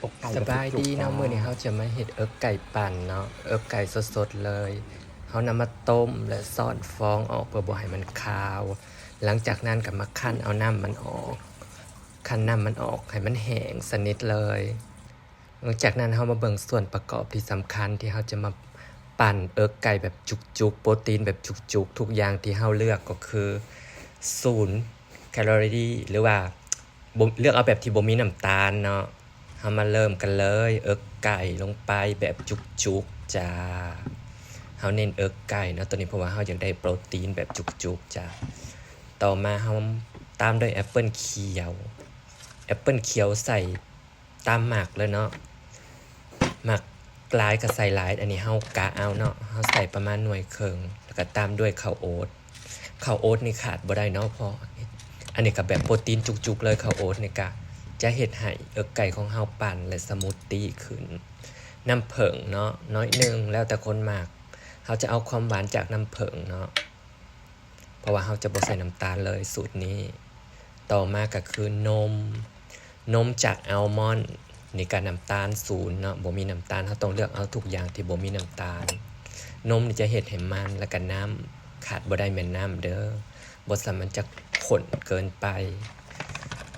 ອົກໄກ່ ສະບາຍດີເນາະ ແບບຈຸກໆ ມື້ນີ້ເຮົາຈະມາເຮັດເອິກໄກ່ປັ່ນເນາະ ເອິກໄກ່ສົດໆເລີຍ. ເຮົານຳມາຕົ້ມ ແລະ ຊ້ອນຟອງອອກເພື່ອບໍ່ໃຫ້ມັນຄາວ. ຫຼັງຈາກນັ້ນກໍມາຄັ້ນເອົານ້ຳມັນອອກ ຄັ້ນນ້ຳມັນອອກໃຫ້ມັນແຫ້ງສະໜິດເລີຍ. ຫຼັງຈາກນັ້ນເຮົາມາເບິ່ງສ່ວນປະກອບທີ່ສຳຄັນທີ່ເຮົາຈະມາປັ່ນເອິກໄກ່ແບບຈຸກໆ ໂປຣຕີນແບບຈຸກໆ. ທຸກຢ່າງທີ່ເຮົາເລືອກກໍຄືສູນແຄລໍຣີ ຫຼືວ່າ ບໍ່ ເລືອກເອົາແບບທີ່ບໍ່ມີນ້ຳຕານເນາະ. ເຮົາມາເລີ່ມກັນເລີຍ ເອິກໄກ່ລົງໄປແບບຈຸກໆ ຈ້າ. ເຮົາເນັ້ນເອິກໄກ່ເນາະ ໂຕນີ້ ເພາະວ່າເຮົາຢາກໄດ້ໂປຣຕີນແບບຈຸກໆ ຈ້າ. ຕໍ່ມາເຮົາຕາມດ້ວຍແອັບເປິ້ນຂຽວ ແອັບເປິ້ນຂຽວໃສ່ຕາມມັກເລີຍເນາະ ມັກຫຼາຍກໍໃສ່ຫຼາຍ ອັນນີ້ເຮົາກະເອົາເນາະ ເຮົາໃສ່ປະມານໜ່ວຍເຄິ່ງ ແລ້ວກໍຕາມດ້ວຍເຂົ້າໂອດ. ເຂົ້າໂອດນີ້ຂາດບໍ່ໄດ້ເນາະ ເພາະອັນນີ້ກໍແບບໂປຣຕີນຈຸກໆເລີຍ. ເຂົ້າໂອດນີ້ກໍຈະເຮັດໃຫ້ເອິກໄກ່ຂອງເຮົາປັ່ນ ແລະ ສະມູດຕີ້ຂຶ້ນ. ນ້ຳເຜິ້ງເນາະ ໜ້ອຍໜຶ່ງ ແລ້ວແຕ່ຄົນມັກ ເຮົາຈະເອົາຄວາມຫວານຈາກນ້ຳເຜິ້ງເນາະ ເພາະວ່າເຮົາຈະບໍ່ໃສ່ນ້ຳຕານເລີຍສູດນີ້. ຕໍ່ມາກໍຄືນົມ ນົມຈາກອາວມອນ ນີ້ກໍນ້ຳຕານສູນເນາະ ບໍ່ມີນ້ຳຕານ. ເຮົາຕ້ອງເລືອກເອົາທຸກຢ່າງທີ່ບໍ່ມີນ້ຳຕານ. ນົມນີ້ຈະເຮັດໃຫ້ມັນ ແລ້ວກໍນ້ຳ ຂາດບໍ່ໄດ້ແມ່ນນ້ຳເດີ້ ບໍ່ຊັ້ນມັນຈະຂຸ້ນເກີນໄປ.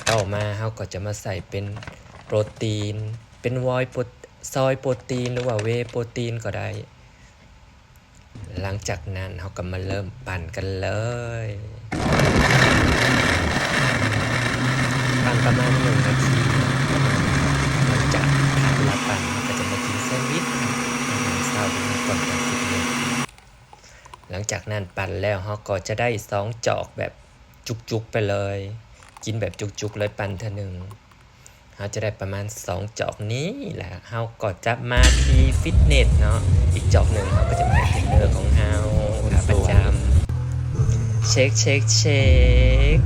ຕໍ່ມາເຮົາກໍຈະມາໃສ່ເປັນໂປຣຕີນ ເປັນວອຍໂປຣ ຊອຍໂປຣຕີນ ຫຼືວ່າເວໂປຣຕີນກໍໄດ້. ຫຼັງຈາກນັ້ນເຮົາກໍມາເລີ່ມປັ່ນກັນເລີຍ ປັ່ນປະມານໜຶ່ງນາທີເນາະ ປະມານນີ້. ຫຼັງຈາກທີ່ເຮົາປັ່ນ ເຮົາກໍຈະມາກິນແຊນວິດອາຫານເຊົ້າເຮົາກ່ອນໄປຟິດເນັດ. ຫຼັງຈາກນັ້ນປັ່ນແລ້ວ ເຮົາກໍຈະໄດ້ສອງຈອກແບບຈຸກໆໄປເລີຍ ກິນແບບຈຸກໆເລີຍ ປັ່ນເທື່ອໜຶ່ງ ເຮົາຈະໄດ້ປະມານສອງຈອກນີ້ ແລ້ວເຮົາກໍຈະມາທີ່ຟິດເນັດເນາະ ອີກຈອກໜຶ່ງເຮົາກໍຈະມາເທຣນເນີຂອງເຮົາຂາປະຈຳ ເຊັກ ເຊັກ ເຊັກ.